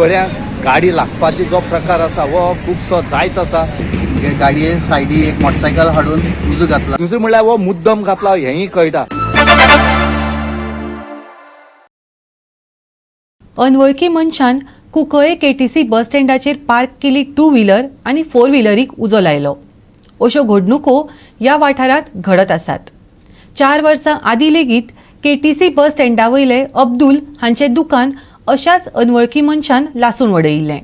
कुंकळ्यां गाडी लासपाची जो प्रकार आसा हो खुबसो जायत आसा. गाडये सायडी एक मोटरसायकल हाडून उजो घातला. दुसरें म्हणल्यार हो मुद्दम घातला हेंय कळटा. अनवळखी मनशान कुंकळे केटीसी बस स्टँडाचेर पार्क केल्ली टू व्हिलर आनी फोर व्हिलरीक उजो लायलो. अश्यो घडणुको ह्या वाठारांत घडत आसात. 4 वर्सां आदीं लेगीत केटीसी बस स्टँडा वयले अब्दुल हांचें दुकान अशाच अनवळखी मनशान लासून वडयिल्लें.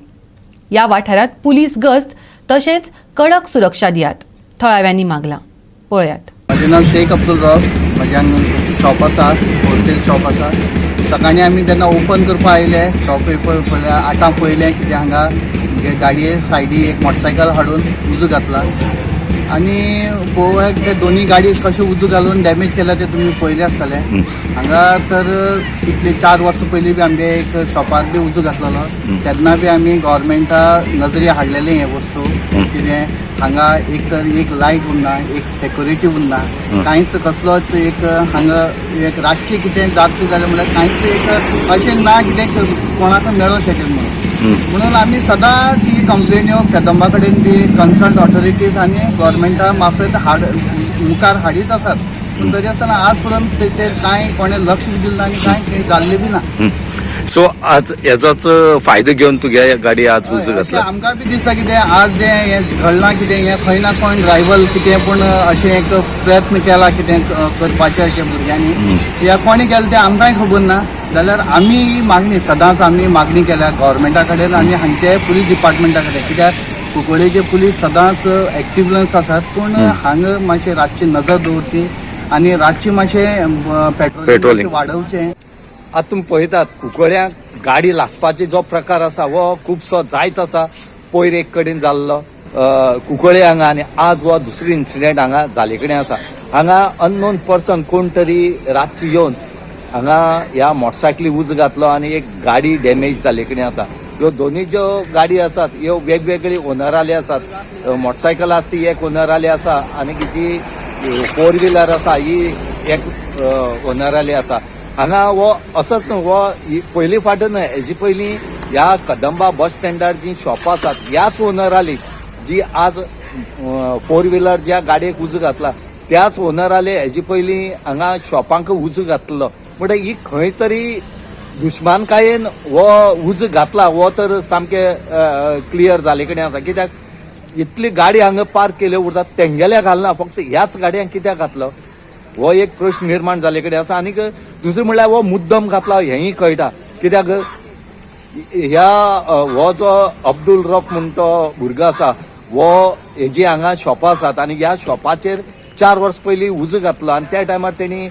ह्या वाठारांत पुलीस गस्त तशेंच कडक सुरक्षा दियात, थळाव्यांनी मागलां. पळयात. म्हजें नांव शेख अब्दुल रब. म्हज्या शॉप आसा, होलसेल शॉप आसा. सकाळीं आमी जेन्ना ओपन करपा आयले शॉप पळयल्यार आतां पळयलें कितें हांगा गाडये सायडी एक मोटरसायकल हाडून उजो घातला आनी पळोवया ते दोनी गाडी कशें उजो घालून डॅमेज केल्या ते तुमी पळयलें आसतलें. हांगा तर कितले 4 वर्सां पयलीं बी आमगे एक शॉपार बी उजो घातलेलो, तेन्ना बी आमी गोवोरमेंटा नजरे हाडलेले हे वस्तू. कितें हांगा एक तर एक लायट उरना, एक सेक्युरिटी उरना, कांयच कसलोच एक हांगा एक रातचें कितें जातलें जाल्यार म्हणल्यार कांयच एक अशें ना कितें कोणाक मेळोंक शकेल म्हणून. म्हणून आमी सदांच ही कंप्लेन्यो कदंबा कडेन बी कन्सर्न ऑथॉरिटीज आनी गोवोरमेंटा मार्फत हाड मुखार हाडीत आसात, पूण तरी आसतना आज पर्यंत तेचेर कांय कोणें लक्ष बी दिलें ना आनी कांय कितें जाल्लें बी ना. सो आज हेजोच फायदो घेवन तुगे गाडी आज उजो अशें घातला. आमकां बी दिसता कितें आज जें हें घडलां कितें हें खंय ना खंय ड्रायव्हर कितें पूण अशें एक प्रयत्न केला कितें करपाचें अशें भुरग्यांनी या कोणी केलें तें आमकांय खबर ना. जाल्यार आमी ही मागणी सदांच आमी मागणी केल्या गोवोरमेंटा कडेन आनी हांगचे पुलीस डिपार्टमेंटा कडेन, कित्याक कुंकळ्ळेचे पुलीस सदांच एक्टिवलन्स आसात, पूण हांगा मातशें रातची नजर दवरची आनी रातची मातशें पेट्रोलिंग. पेट्रोलिंग वाडोवचें. आतां तुमी पळयतात कुंकळ्यां गाडी लासपाची जो प्रकार आसा हो खुबसो जायत आसा. पयर एक कडेन जाल्लो कुंकळे हांगा आनी आज हो दुसरो इन्सिडेंट हांगा जाले कडेन आसा. हांगा अननोन पर्सन कोण तरी रातची येवन हांगा ह्या मोटरसायकली उजो घातलो आनी एक गाडी डॅमेज जाल्ले कडेन आसा. ह्यो दोनूय ज्यो गाडी आसात ह्यो वेगवेगळी ओनराले आसात. मोटरसायकल आसा ती एक ओनराले आसा आनी जी फोर व्हिलर आसा ही एक ओनराली आसा. हांगा हो असोच न्हू, हो ही पयली फावट न्हय, हेजी पयलीं ह्या कदंबा बस स्टँडार जी शॉपां आसात ह्याच ओनराली जी आज फोर व्हिलर ज्या गाडयेक उजो घातला त्याच ओनराले हेजी पयलीं हांगा शॉपांक उजो घातलो. म्हणटकीर ही खंय तरी दुस्मानकायेन हो उजो घातला हो तर सामकें क्लियर जाले कडेन आसा. कित्याक इतली गाडी हांगा पार्क केल्यो उरतात तेंगेल्या घालना, फक्त ह्याच गाडयांक कित्याक घातलो हो एक प्रश्न निर्माण जाल्ले कडेन आसा. आनीक दुसरें म्हणल्यार हो मुद्दम घातला हेंय कळटा, कित्याक ह्या हो जो अब्दुल रब म्हूण तो भुरगो आसा हो हेजी हांगा शॉपां आसात आनी ह्या शॉपाचेर 4 वर्स पयलीं उजो घातलो आनी त्या टायमार तेणी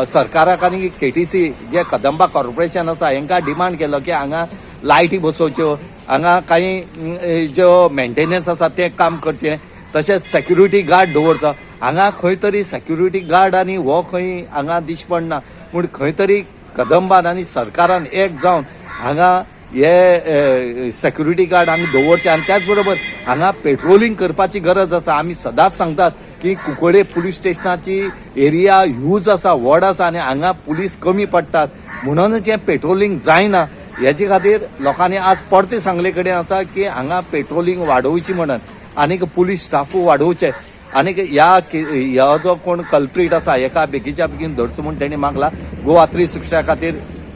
सरकाराक आनी केटीसी जे कदंबा कॉर्पोरेशन आसा हेंकां डिमांड केलो की हांगा लायटी बसोवच्यो, हांगा कांय ज्यो मेंटेनन्स आसा तें काम करचें, तशेंच सेक्युरिटी गार्ड दवरचो. हांगा खंय तरी सेक्युरिटी गार्ड आनी हो खंय हांगा दिश्टी पडना, पूण खंय तरी कदंबान आनी सरकारान एक जावन हांगा हे सेक्युरिटी गार्ड हांगा दवरचे आनी त्याच बरोबर हांगा पेट्रोलिंग करपाची गरज आसा. आमी सदांच सांगतात की कुंकळे पुलीस स्टेशनाची एरिया ह्यूज आसा, व्हड आसा आनी हांगा पुलीस कमी पडटात, म्हणूनच हें पेट्रोलिंग जायना. हेजे खातीर लोकांनी आज परतें सांगले कडेन आसा की हांगा पेट्रोलिंग वाडोवची म्हणून आनीक पुलीस स्टाफू वाडोवचे आनीक ह्या ह्या जो कोण कल्प्रीट आसा हेका बेगीच्या बेगीन धरचो म्हूण तेणी मागला. गोवा 360 खातीर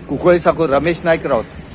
कुंकळे साकून रमेश नायक रावत.